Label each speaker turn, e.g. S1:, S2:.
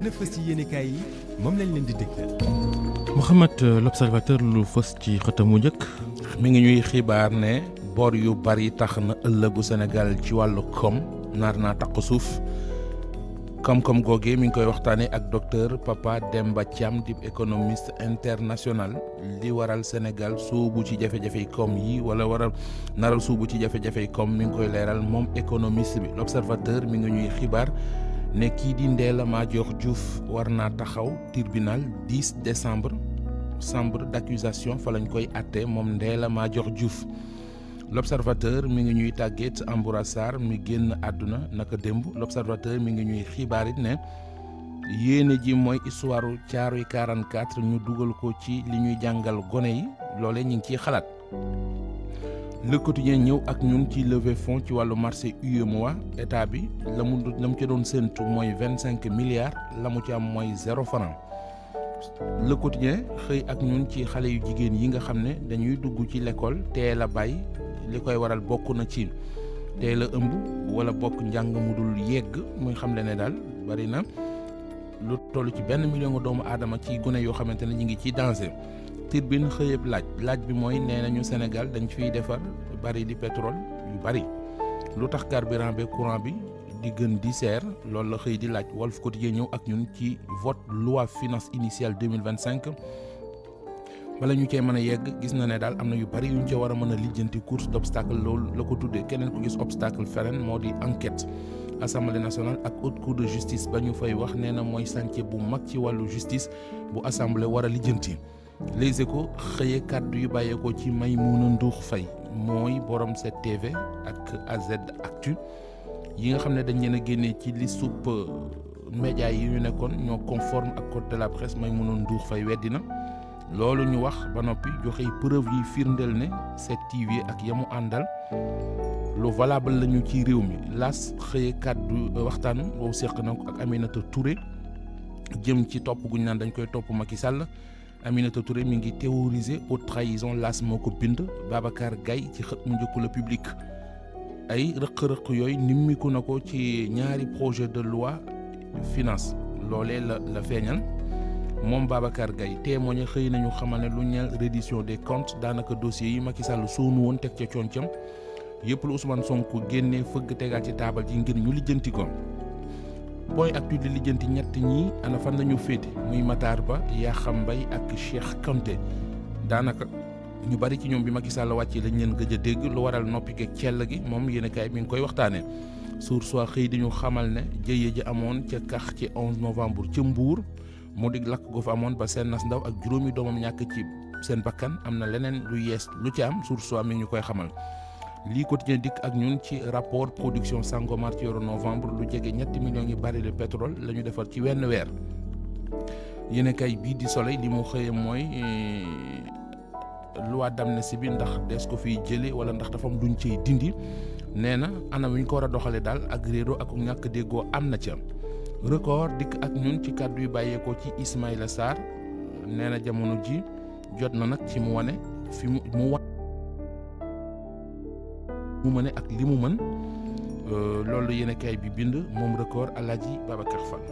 S1: la fës ci yéenekaay yi moom lañ leen di dégtal.
S2: Mouhamed, l'Observateur lu fës ci xëtamu njëkk
S3: mi ngi ñuy xibaar ne bor yu bari tax na ëllëgu Sénégal ci wàllu koom nar naa taq suuf koom-koom googee mi ngi koy waxtaanee ak docteur Papa Demba Thiam di économiste international li waral Sénégal suubu ci jafe-jafey koom yi wala waral naral suubu ci jafe-jafey koom mi ngi koy leeral moom économiste bi. L'Observateur mi ngi ñuy xibaar ne kii di Ndella Madior Diouf war naa taxaw tribunal 10 décembre chambre d'accusation fa lañ koy àtte moom Ndella Madior Diouf. L'Observateur mi ngi ñuy tàggeet Amboura Sarr mi génn àdduna naka démb. L'Observateur mi ngi ñuy xibaar it ne yéene ji mooy histoire Thiaroye 44 ñu dugal ko ci li ñuy jàngal gone yi loole ñu ngi ciy xalaat. Le Quotidien ñëw ak ñun ci levée fonds ci wàllu marché UEMOA état bi la mu ci doon séntu mooy 25 milliards la mu ci am mooy 0 franc. Le Quotidien xëy ak ñun ci xale yu jigéen yi nga xam ne dañuy dugg ci l'école teel a bàyyi li koy waral bokk na ci teel a ëmb wala bokk njàng mu dul yegg muy xam le ne daal bari na lu toll ci 1 million doomu aadama ci gune yoo xamante ne ñu ngi ci danger. Tribune xëyëb laaj bi mooy nee nañu Sénégal dañ fiy defar bari di pétrole yu bari lu tax carburant bi courant bi di gën di seer loolu la xëy di laaj. Walf Quotidien ñëw ak ñun ci vote loi finance initiale 2025 bala ñu cee mën a yegg gis na ne daal am na yu bari yuñ ca war a mën a lijjanti course d'obstacle loolu la ko tuddee. keneen ku gis obstacle feneen moo di enquête. Assemblée nationale ak haute cour de justice ba ñu fay wax nee na mooy chantier bu mag ci wàllu justice bu assemblée war a lijjanti. Les Échos xëyee kàddu yu bàyyeekoo ci Maïmouna Ndour Faye mooy borom 7TV ak AZ Actu yi nga xam ne dañ leen a génnee ci liste média yi ñu nekkoon ñoo conforme ak code de la presse. Maïmouna Ndour Faye weddi na loolu ñu wax ba noppi joxe preuve yi firndeel ne 7TV ak yamu àndal lu valable lañu ci réew mi. Las xëyee kàddu waxtaan boobu seq na ko ak Aminata Touré jëm ci topp guñ naan dañ koy topp Macky Sall. Aminata Touré mi ngi théoriser haute trahison. Las moo ko bind. Babacar Gaye ci xët mu njëkk la Public ay rëq-rëq yooyu nimmiku na ko ci ñaari projet de loi finance loolee la feeñal moom Babacar Gaye. Témoigné xëy nañu xamal ne lu ñeel reddition des comptes daanaka dossiers yi Macky Sall soonu woon teg ca concam yëpp lu Ousmane Sonko génnee fëgg tegaat ci taabal ji ngir ñu lijjanti ko. Point Actu di lijjanti ñett ñi ana fan lañu féete muy Matar Ba Yakham Mbaye ak Cheikh Kanté daanaka ñu bari ci ñoom bi Macky Sall wàccee lañ leen gëj a dégg lu waral noppi geeg cell gi moom yéenekaay mi ngi koy waxtaanee. Source A xëy di ñu xamal ne jëye ji amoon ca kax ci 11 novembre ca Mbour mu dig lakk gu fa amoon ba seen nas ndaw ak juróomi doomam ñàkk ci seen bakkan am na leneen lu yees lu ci am. Source A mi ngi ñu koy xamal. lii Quotidien dikk ak ñun ci rapport production Sangomar ci weeru novembre lu jege 3 millions yi baril de pétrole la ñu defar ci wenn weer. Yéenekaay bii di Soleil li mu xëyee mooy loi d'amnistie bi ndax des ko fiy jëlee wala ndax dafa am luñ ciy dindi nee na anam wi ñu ko war a doxalee daal ak réero ak ñàkk déggoo am na ca. Record dikk ak ñun ci kàddu yu bàyyeekoo ci Ismaïla Sarr nee na jamono ji jot na nag ci mu wane fi mu mëne ak li mu mën loolu yéenekaay bi bind moom Record Alaaji Babacar Fall.